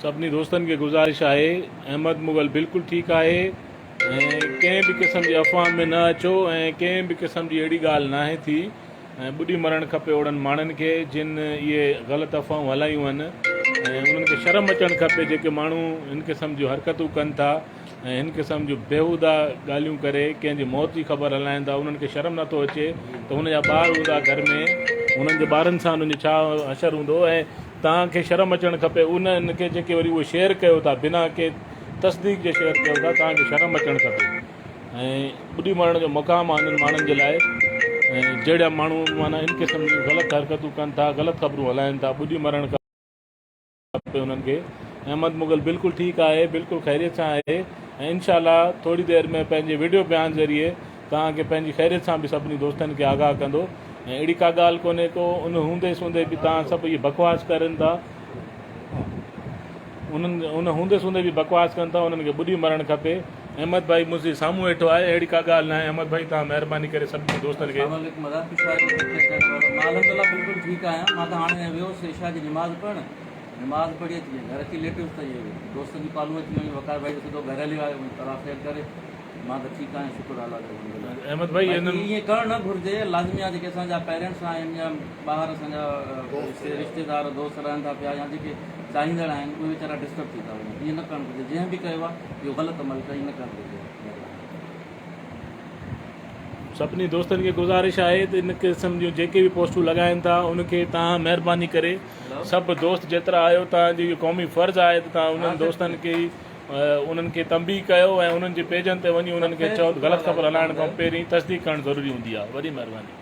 سڀني دوستن کي گذارش آهي احمد مغل بلڪل ٺيڪ آهي ۽ ڪنهن به قسم جي افواهن ۾ نه اچو ۽ ڪنهن به قسم جي اهڙي ڳالهه ناهي ٿي ۽ ٻڏي مرڻ کپي اهڙن ماڻهن کي جن اهي غلط افواهون هلايون آهن ۽ انهن کي شرم اچڻ کپي جيڪي ماڻهو هن قسم جون حرڪتون ڪن ٿا ۽ هن قسم جون بيهوده ڳالهيون ڪري ڪنهن جي موت جي خبر هلائن ٿا انهن کي شرم نٿو اچي ته هن جا ٻار هوندا گهر ۾ انهن جي ٻارن سان انهن جو ڇا حشر هوندو ۽ توهان کي شرم اچڻ کپي انهن کي جيڪي وري اهو شيئر ڪيو ٿا بنا ڪنهن تصديق جي شيئر ڪيو ٿا توهان کي شرم اچڻ کپي. ۽ ٻڏي مرڻ جو مقام آهي انهن ماڻهن جي لاء ۽ جهڙا ماڻهو معنيٰ ان قسم جون غلط حرڪتون ڪن ٿا غلط خبرون هلائن ٿا ٻڏي مرڻ کپي انهن کي احمد مغل بلڪل ٺيڪ آهي بلڪل خيريت سان آهي ۽ انشاء الله ٿوري دير ۾ پنهنجي وڊيو بيان ذريعي توهان کي پنهنجي خيريت سان به سڀني دوستن کي آگاهه ڪندو ۽ اهڙي ڪا ڳالهه ڪونهي ڪو ان هوندي سوندي به توهان سڀ اهي بڪواس ڪرن ٿا انهن ان هوندي سوندي به بڪواس ڪن ٿا انهن کي ٻڏي مرڻ کپي. احمد ڀائي منهنجي سامهون ويٺو آهي اهڙي ڪا ڳالهه ناهي احمد ڀائي توهان مهرباني ڪري سڀني دوستن کي. السلام عليڪم ادا خوش آهيو سڀ خير خير وارو مان الحمد الله بلڪل ٺيڪ آهيان مان ته هاڻي ويو هوس عشاء جي نماز پڙهڻ نماز پڙهي اچي گهر اچي ليٽيس ته اهي دوستن جون ڪالون اچي ويون وقار ڀائي سڌو گهر هليو آيو الله خير ڪري مان ته ٺيڪ آهيان شڪر الله جو الحمد الله احمد ڀائي باقي ائين ڪرڻ نه گهرجي لازمي آهي جيڪي اسان جا پيرنٽس آهن يا ٻاهر اسان جا رشتيدار دوست رهن ٿا پيا يا جيڪي چاهيندڙ آهن اهي ويچارا ڊسٽرب ٿي ٿا وڃن ائين نه ڪرڻ گهرجي جنهن به ڪيو آهي اهو غلط عمل ڪيو ائين نه ڪرڻ گهرجي مهرباني. سڀني دوستن کي گذارش آهي ته ان قسم جون جيڪي به پوسٽون لڳائن ٿا ان کي توهان مهرباني ڪري سڀ دوست جيترا آهيو توهان جو اهو قومي فرض آهي ته توهان انهن دوستن کي انهن کي تنبيهه ڪيو ۽ انهن جي پيجن تي وڃي انهن کي چئو ته غلط خبر هلائڻ کان پهرين تصديق ڪرڻ ضروري هوندي آهي وڏي مهرباني.